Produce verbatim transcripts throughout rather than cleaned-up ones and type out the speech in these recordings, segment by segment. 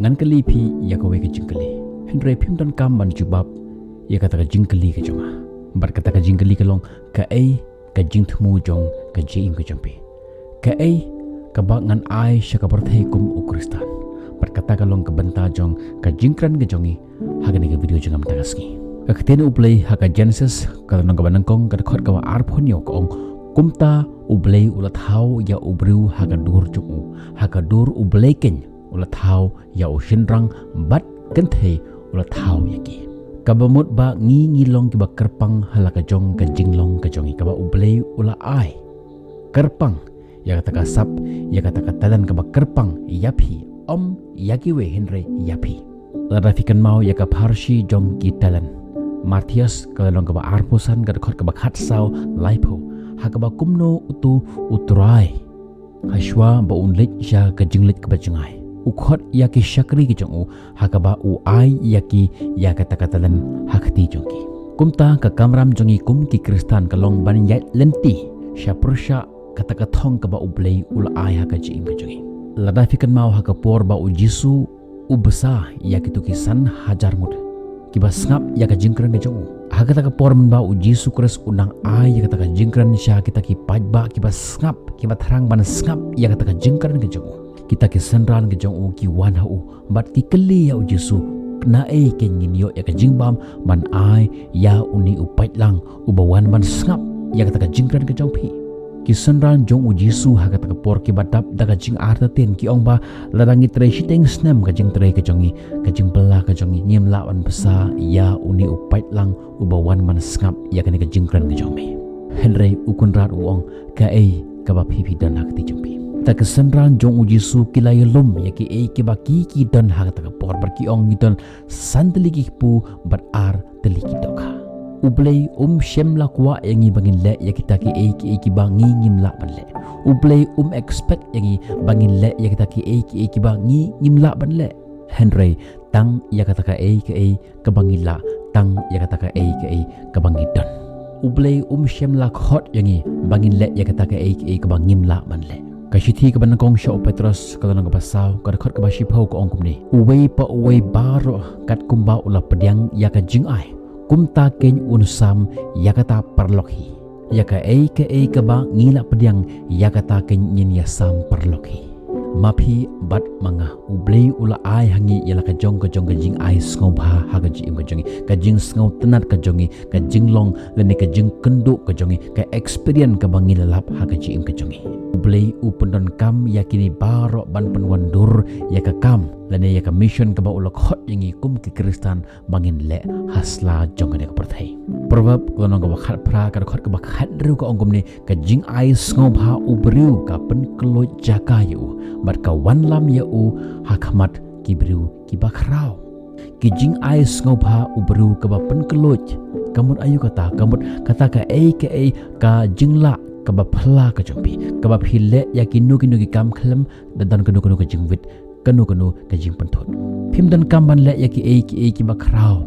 Ngan kylli phi ïa kawei ka jingkylli, hynrei phim donkam ban jubab ïa kata ka jingkylli ka jong nga. Bad kata ka jingkylli ka long, kaei ka jingthmu jong ka jingim ka jong phi? Kaei kaba ngan ai sha ka pyrthei kum u Khristan? Bad kata ka long ka bynta jong ka jingkren ka jong ngi ha kane ka video jong nga mynta ka sngi. Ka ktien U Blei ha ka Genesis ka lynnong kaba nyngkong ka dkhot kaba arphew hynñiew ka ong, kumta U Blei u la thaw ïa u briew ha ka dur jong u, ha ka dur U Blei keiñ u la thaw ïa u shynrang bad kynthei u la thaw ïa ki. Kaba mut ba ngi ngi long kiba kyrpang ha la ka jong ka jinglong ka jong ngi, kaba U Blei u la ai kyrpang ïa kata ka sap, ïa kata ka talent kaba kyrpang ïa phi, ym ïa kiwei hynrei ïa phi. Lada phi kynmaw ïa ka pharshi jong ki talent, Mathaios ka lynnong kaba arphew san ka dkhot kaba khatsaw, laiphew, ha kaba kumno uto U Trai, ha shuwa ba un leit sha ka jingleit kaba jngai, u khot ïa ki shakri ki jong u, ha kaba u ai ïa ki ïa kata ka talent ha kti jong ki. Kumta ka kamram jong ngi kum ki Khristan ka long ban ïaid lynti sha pyrshah kata ka thong kaba U Blei u la ai ha ka jingim ka jong ngi. Lada phi kynmaw ha ka por ba U Jisu u bsa ïa kito ki san hajar ngut kiba sngap ïa ka jingkren ka jong u, ha kata ka por mynba U Jisu Khrist u nang ai ïa kata ka jingkren sha kita ki paidbah kiba sngap, kiba thrang ban sngap ïa kata ka jingkren ka jong u, kita ki synran ka jong u ki wan ha u bad ki kylli ïa U Jisu, naei keiñ ngin ïoh ïa ka jingbam ban ai ïa une u paidlang uba wan ban sngap ïa kata ka jingkren ka jong phi? Ki synran jong U Jisu ha kata ka por kiba dap da ka jingartatien ki ong ba lada ngi trei shiteng snem ka jingtrei ka jong ngi, ka jingbylla ka jong ngi, ngim lah ban bsa ïa une u paidlang uba wan ban sngap ïa kane ka jingkren ka jong me. Hynrei U Kynrad u ong, kaei kaba phi phi don ha kti jong phi? Ta ki synran jong U Jisu ki la ïalum ïa kiei kiba ki ki don ha kata ka por bad ki ong, ngi don san tylli ki kpu bad ar tylli ki dohkha. U Blei um shym la kwah ïa ngi ba ngin leh ïa kita kiei kiei kiba ngi ngim lah ban leh. U Blei um expect ïa ngi ba ngin leh ïa kita kiei kiei kiba ngi ngim lah ban leh. Hynrei tang ïa kata kaei kaei kaba ngi lah, tang ïa kata kaei kaei kaba ngi don. U Blei um shym la khot ïa ngi ba ngin leh ïa kata kaei kaei kaba ngim lah ban leh. Ka shithi kaba nyngkong sha u Petros ka lynnong kaba saw ka dkhot kaba shiphew ka ong kumne, uwei pa uwei baroh katkumba u la pdiang ïa ka jingai, kumta keiñ un sam ïa kata paralok hi. Ïa kaei kaei kaba ngi la pdiang, ïa kata keiñ ngin ïa sam paralok hi. Ma phi bad ma nga, U Blei u la ai ha ngi ïa la ka jong ka jong ka jingai sngewbha ha ka jingim ka jong ngi, ka jingsngewtynnat ka jong ngi, ka jinglong lane ka jingkynduh ka jong ngi, ka experience kaba ngi la lap ha ka jingim ka jong ngi. U Blei u pyndonkam ïa kine baroh ban pynwandur ïa ka kam lane ïa ka mission kaba u la khot ïa ngi kum ki Khristan ba ngin leh ha sla jong kane ka pyrthei. Proverb ka lynnong kaba khatphra ka dkhot kaba khathynriew ka ong kumne, ka jingai sngewbha u briew ka pynkhlaiñ jaka ïa u, bad ka wanlam ïa u ha khmat ki briew kiba khraw. Ki jingai sngewbha u briew kaba pynkhlaiñ, ka mut aïu kata? Ka mut kata kaei kaei ka jinglah kaba phylla ka jong phi, kaba phi leh ïa kino kino ki kam khlem da don kano kano ka jingwit, kano kano ka jingpynthut. Phim donkam ban leh ïa kiei kiei kiba khraw.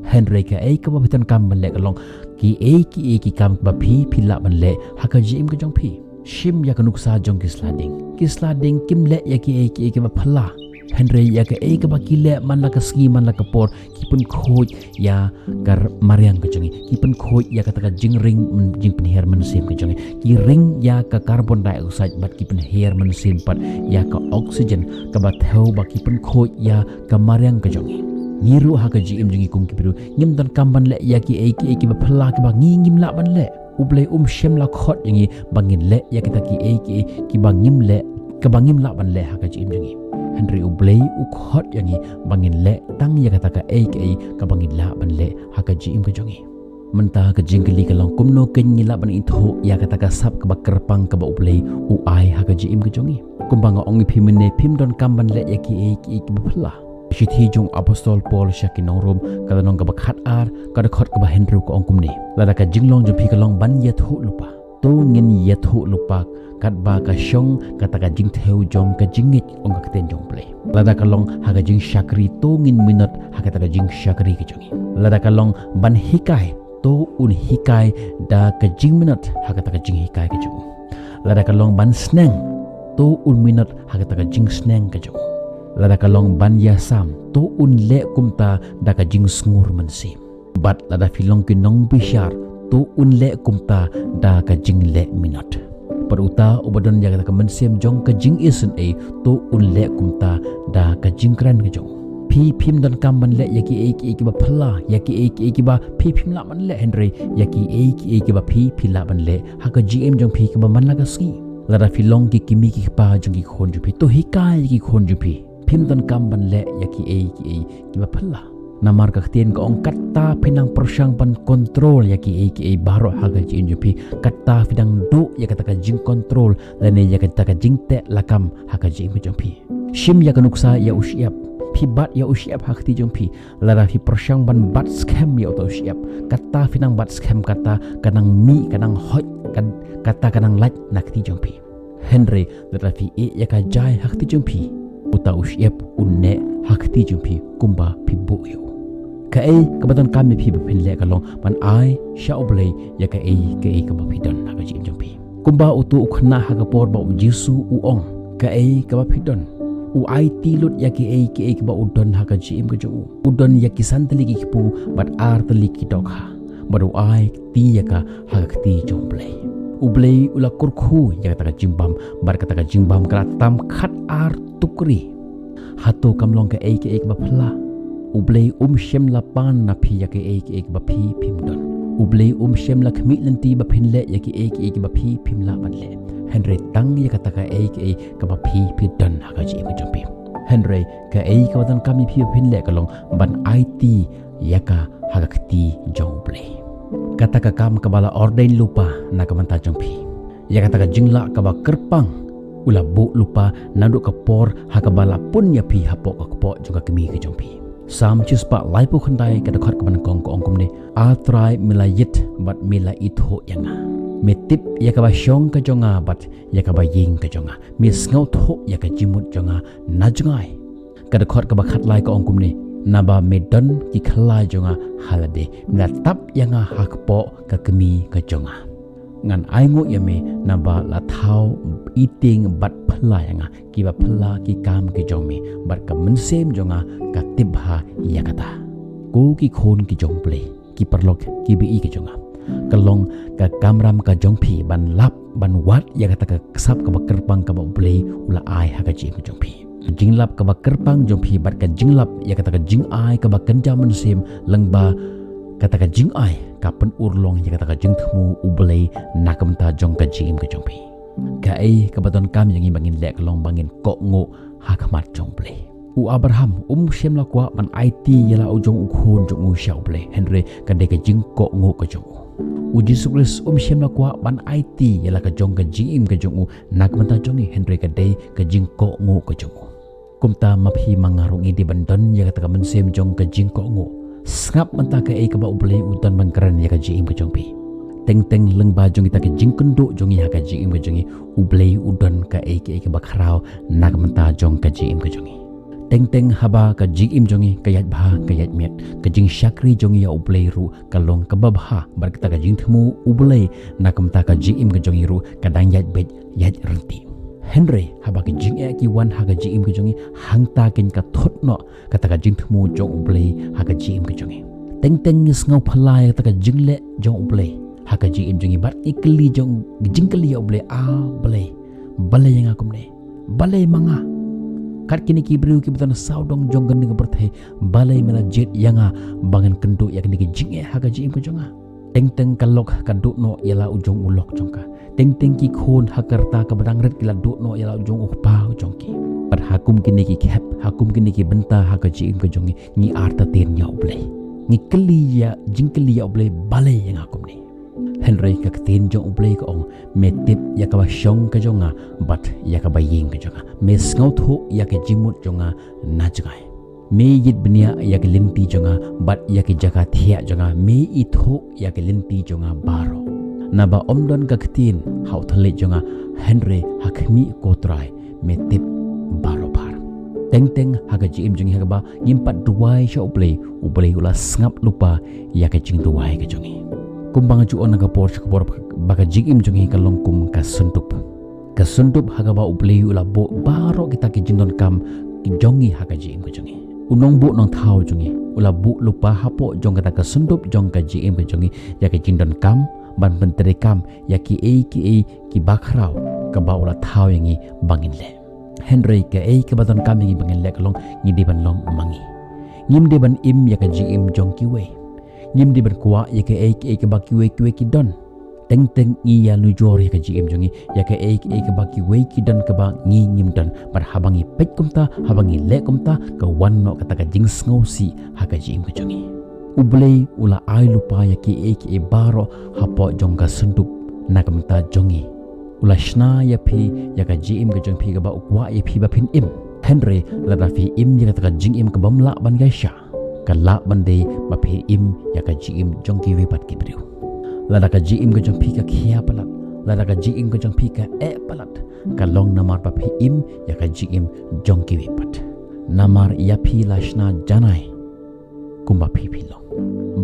Hynrei kaei kaba phi donkam ban leh ka long kiei kiei ki kam ba phi phi lah ban leh ha ka jingim ka jong phi. Shim ïa ka nuksa jong ki sla dieng. Ki sla dieng kim leh ïa kiei kiei kiba phylla. Hynrei ïa kaei kaba ki leh man la ka sngi man la ka por, ki pynkhuid ïa ka mariang ka jong ngi, ki pynkhuid ïa kata ka jingring, jingpynhiar mynsiem ka jong ngi. Ki ring ïa ka carbon dioxide bad ki pynhiar mynsiem pat ïa ka oxygen, kaba thew ba ki pynkhuid ïa ka mariang ka jong ngi. Ngi ruh ha ka jingim jong ngi kum ki briew ngim donkam ban leh ïa kiei kiei kiba phylla kiba ngi ngim lah ban leh. U Blei um shym la khot ïa ngi ba ngin leh ïa kita kiei kiei kiba ngim leh, kaba ngim lah ban leh ha ka jingim jong ngi. Hynrei U Blei u khot ïa ngi ba ngin leh tang ïa kata kaei kaei kaba ngi lah ban leh ha ka jingim ka jong ngi. Mynta ka jingkylli ka long, kumno keiñ ngi lah ban ithuh ïa kata ka sap kaba kyrpang kaba U Blei u ai ha ka jingim ka jong ngi? Kumba nga ong ïa phi mynne, phim donkam ban leh ïa kiei kiei kiba phylla. Shithi jong u Apostol Paul sha ki nong Rom ka lynnong kaba khatar ka dkhot kaba hynriew ka ong kumne, lada ka jinglong jong phi ka long ban ïathuh lypa, to ngin ïathuh lypa katba ka shong kata ka jingthew jong ka jingngeit, ong ka ktien jong U Blei. Lada ka long ha ka jingshakri, to ngin minot ha kata ka jingshakri ka jong ngi. Lada ka long ban hikai, to un hikai da ka jingminot ha kata ka jinghikai ka jong u. Lada ka long ban sneng, to un minot ha kata ka jingsneng ka jong u. Lada ka long ban ïasam, to un leh kumta da ka jingsngur mynsiem. Bad lada phi long ki nongbishar, to un leh kumta da ka jingleh minot. Bad uta uba don ïa kata ka mynsiem jong ka jingisynei, to un leh kumta da ka jingkren ka jong u. Phi phim donkam ban leh ïa kiei kiei kiba phylla, ïa kiei kiei kiba phi phim lah ban leh, hynrei ïa kiei kiei kiba phi phi lah ban leh ha ka jingim jong phi kaba man la ka sngi. Lada phi long ki kmie ki kpa jong ki khun jong phi, to hikai ïa ki khun jong phi. Phim donkam ban leh ïa kiei kiei kiba phylla. Namar ka ktien ka ong, kata phi nang pyrshang ban kontrol ïa kiei kiei baroh ha ka jingim jong phi. Kata phi dang duh ïa kata ka jingkontrol lane ïa kata ka jingteh lakam ha ka jingim jong phi. Shim ïa ka nuksa ïa u shyiap. Phi bat ïa u shyiap ha kti jong phi. Lada phi pyrshang ban bat skhem ïa uta u shyiap, kata phi nang bat skhem, kata ka nang mih, ka nang hoit, ka, kata ka nang lait na kti jong phi. Hynrei lada phi ïeh ïa ka jai ha kti jong phi, uta u shyiap un neh ha kti jong phi kumba phi buh ïa u. Kaei kaba donkam ïa phi ba phin leh ka long ban ai sha U Blei ïa kaei kaei kaba phi don ha ka jingim jong phi. Kumba uto u khynnah ha ka por ba U Jisu u ong, kaei kaba phi don. U aiti lut ïa kiei kiei kiba u don ha ka jingim ka jong u. U don ïa ki san tylli ki kpu bad ar tylli ki dohkha. Bad u aiti ïa ka ha ka kti jong U Blei. U Blei u la kyrkhu ïa kata ka jingbam, bad kata ka jingbam ka la tam khat ar tukri. Hato kam long kaei kaei kaba phylla? U Blei um shym la pan na phi ïa kaei kaei kaba phi phim don. U Blei um shym la khmih lynti ba phin leh ïa kaei kaei kaba phi phim lah ban leh. Hynrei tang ïa kata kaei kaei kaba phi phi don ha ka jingim ka jong phi. Hynrei kaei kaba donkam ïa phi ba phin leh ka long ban aiti ïa ka ha ka kti jong U Blei. Kata ka kam kaba la ordain lypa na ka bynta jong phi. Ïa kata ka jinglah kaba kyrpang u la buh lypa naduh ka por ha kaba la pun ïa phi hapoh ka kpoh jong ka kmie ka jong phi. Salm shispah laiphew khyndai ka dkhot kaba nyngkong ka ong kumne, A Trai, me la ïit bad me la ithuh ïa nga. Me tip ïa kaba shong ka jong nga bad ïa kaba ïeng ka jong nga. Me sngewthuh ïa ka jingmut jong nga na jngai. Ka dkhot kaba khatlai ka ong kumne, naba me don ki khlai jong nga ha lade. Me la tap ïa nga ha kpoh ka kmie ka jong nga. Ngan ainguh ïa me naba la thaw itieng bad phylla ïa nga, kiba phylla ki kam ki jong me, bad ka mynsiem jong nga ka tip bha ïa kata. Ko ki khun ki jong U Blei, ki paralok kiba ïeit ka jong nga, ka long ka kamram ka jong phi ban lap, ban wad ïa kata ka ksap kaba kyrpang kaba U Blei u la ai ha ka jingim ka jong phi. Ka jinglap kaba kyrpang jong phi bad ka jinglap ïa kata ka jingai kaba kynja mynsiem lyngba kata ka jingai ka pynurlong ïa kata ka jingthmu U Blei na ka bynta jong ka jingim ka jong phi. Kaei kaba donkam ïa ngi ba ngin leh ka long ba ngin kohnguh ha khmat jong U Blei. U Abraham um shym la kwah ban aiti ïa la u jong u khun jong u sha U Blei, hynrei ka dei ka jingkohnguh ka jong u. U Jisu Khrist um shym la kwah ban aiti ïa la ka jong ka jingim ka jong u na ka bynta jong ngi, hynrei ka dei ka jingkohnguh ka jong u. Kumta ma phi ma nga ruh ngi dei ban don ïa kata ka mynsiem jong ka jingkohnguh. Sngap mynta kaei kaba U Blei u don ban kren ïa ka jingim ka jong phi. Teng teng lyngba jong kita ka jingkynduh jong ngi ha ka jingim ka jong ngi, U Blei u don kaei kaei kaba khraw na ka bynta jong ka jingim ka jong ngi. Teng teng haba ka jingim jong ngi ka ïaid bha ka ïaid miat, ka jingshakri jong ngi ïa U Blei ruh ka long kaba bha, bad kata ka jingthmu U Blei na ka bynta ka jingim ka jong ngi ruh ka dang ïaid beit ïaid ryntih. Hynrei haba ki jingeh ki wan ha ka jingim ka jong ngi, hangta kein ka thut noh kata ka jingthmu jong U Blei ha ka jingim ka jong ngi. Teng teng ngi sngew phylla ïa kata ka jingleh jong U Blei ha ka jingim jong ngi bad ngi kylli jong, jingkylli ïa U Blei, A Blei, balei ïa nga kumne? Balei ma nga? Kat kine ki briew kiba don sawdong jong kane ka pyrthei, balei me la jied ïa nga ba ngan kynduh ïa kine ki jingeh ha ka jingim ka jong nga? Teng teng ka lok ka duh noh ïa la u jong u lok jong ka. Teng teng ki khun ha ka rta kaba dang rit ki la duh noh ïa la u jong u kpa u jong ki. Bad ha kum kine ki khep, ha kum kine ki bynta ha ka jingim ka jong ngi, ngi artatien ïa U Blei. Ngi kylli ïa, jingkylli ïa U Blei, balei ïa nga kumne? Hynrei ka ktien jong U Blei ka ong, me tip ïa kaba shong ka jong nga bad ïa kaba ïeng ka jong nga. Me sngewthuh ïa ka jingmut jong nga na jngai. Me ïit bniah ïa ki lynti jong nga bad ïa ki jaka thiah jong nga, me ithuh ïa ki lynti jong nga baroh. Naba ym don ka ktien ha u thylliej jong nga, hynrei ha khmih ko Trai me tip baroh phar. Teng teng ha ka jingim jong ngi ha kaba ngim pat duwai sha U Blei, U Blei u la sngap lypa ïa ka jingduwai ka jong ngi. Kumba nga ju ong na ka por sha ka por, ba ka jingim jong ngi ka long kum ka syndup. Ka syndup ha kaba U Blei u la buh baroh kita ki jingdonkam jong ngi ha ka jingim ka jong ngi. U nongbuh nongthaw jong ngi u la buh lypa hapoh jong kata ka syndup jong ka jingim ka jong ngi ïa ka jingdonkam ban pyntreikam ïa kiei kiei kiba khraw kaba u la thaw ïa ngi ba ngin leh. Hynrei kaei kaba donkam ïa ngi ba ngin leh ka long ngi dei ban long ma ngi. Ngim dei ban im ïa ka jingim jong kiwei. Ngim dei ban kwah ïa kaei kaei kaba kiwei kiwei ki don. Teng teng ngi ïa nujor ïa ka jingim jong ngi ïa kaei kaei kaba kiwei ki don kaba ngi ngim don. Bad haba ngi peit kumta, haba ngi leh kumta, ka wan noh kata ka jingsngewsih ha ka jingim ka jong ngi. U Blei u la ai lypa ïa kiei kiei baroh hapoh jong ka syndup na ka bynta jong ngi. U la shna ïa phi ïa ka jingim ka jong phi kaba u kwah ïa phi ba phin im. Hynrei lada phi im ïa kata ka jingim kaba ym lah ban ïaishah, ka lah ban dei ba phi im ïa ka jingim jong kiwei pat ki briew. Lada ka jingim ka jong phi ka khia palat, lada ka jingim ka jong phi ka eh palat, ka long namar ba phi im ïa ka jingim jong kiwei pat. Namar ïa phi la shna janai kumba phi phi long.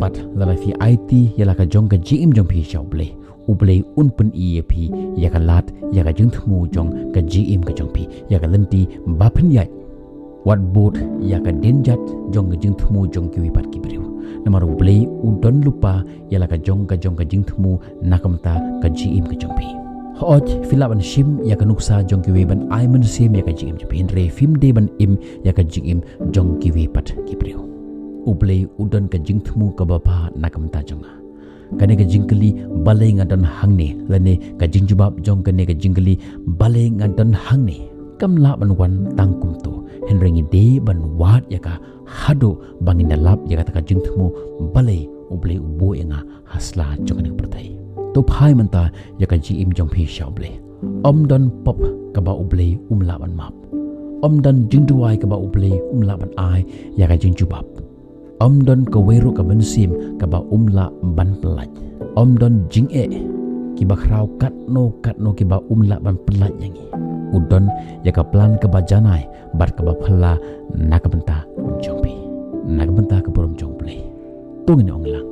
Bad lada phi aiti ïa la ka jong ka jingim jong phi sha U Blei, U Blei un pyni ïa phi ïa ka lad ïa ka jingthmu jong ka jingim ka jong phi, ïa ka lynti ba phin ïaid. Wat bud ïa ka dienjat jong ka jingthmu jong kiwei pat ki briew. Namar U Blei u don lypa ïa la ka jong ka jong ka jingthmu na ka bynta ka jingim ka jong phi. Hooid, phi lah ban shim ïa ka nuksa jong kiwei ban ai mynsiem ïa ka jingim jong phi, hynrei phim dei ban im ïa ka jingim jong kiwei pat ki briew. U Blei u don ka jingthmu kaba bha na ka bynta jong nga. Kane ka jingkylli balei nga don hangne, lane ka jingjubab jong kane ka jingkylli balei nga don hangne, kam lah ban wan tang kumto. Hynrei ngi dei ban wad ïa ka haduh ba ngin da lap ïa kata ka jingthmu balei U Blei u buh ïa nga ha sla jong kane ka pyrthei. To phai mynta ïa ka jingim jong phi sha U Blei. Ym don pop kaba U Blei um lah ban map. Ym don jingduwai kaba U Blei um lah ban ai ïa ka jingjubab. Ym don kawei ruh ka mynsiem kaba um lah ban pyllait. Ym don jingeh kiba khraw katno katno kiba um lah ban pyllait ïa ngi. U don ïa ka plan kaba janai bad kaba phylla na ka bynta jong phi, na ka bynta ka burom jong U Blei. To ngin ong lang.